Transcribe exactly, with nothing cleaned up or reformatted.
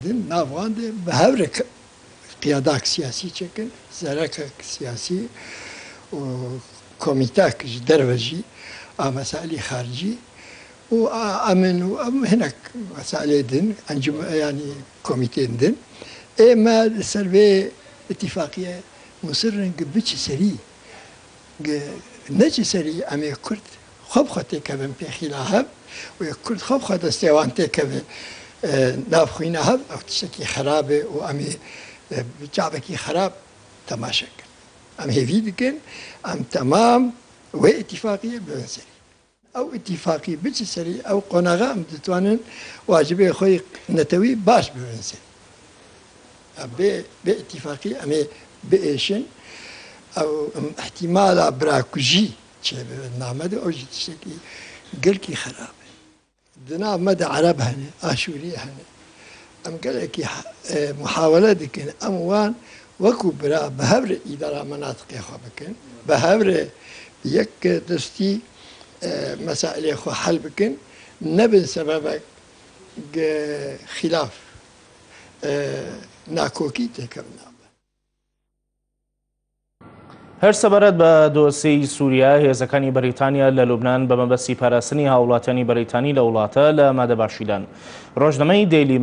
Din nav wan de bi hev re ke-, qiyadak siyasî çêkin, zerrekek siyasî û komîtek ji derve jî a mesailî xaricî û a emin û em hinek mesailê din, encûm-, yanî komîtên din. Ê me li ser vê îtîfaqiye musir in ki biçi serî. Ge-, neçî serî em ê Kurd xwe bi xwe têkevin pê xîla hev û yê Kurd xwe bi xwe destê wan têkeve, e, nav xwîna hev, ew tiştekî xerab e û em ê, e, bi çavekî xerab temaşe kin. Em hêvî dikin, em temam wê îtîfaqiyê bibin serî. Ew îtîfaqî biçi serî, ew qonaxa em ditwanin wacibê xwe yê netewî baş bibin serî. Em bê, bê îtîfaqî em ê biêşin. Ew, em, îhtîmala birakujî çêbibe di nav me de, ew jî tiştekî gelkî xerab e. Di nav me de Ereb hene, Aşûrî hene. Em gelekî ha-, e, muhawele dikin, em wan wekû bira bi hev re îdara menatiqê xwe bikin, bi hev re bi yek destî, e, mesailê xwe hel bikin, nebin sebebek ge-, xîlaf, e, nakokî têkevin navbe. هەر سەبارەت بە دۆسیەی سووریا، هێزەکانی بەریتانیا لە لوبنان بە مەبەستی پاراستنی هاوڵاتیانی بەریتانی لە وڵاتە لە مادە باشیدان. ڕۆژنامەی دەیلی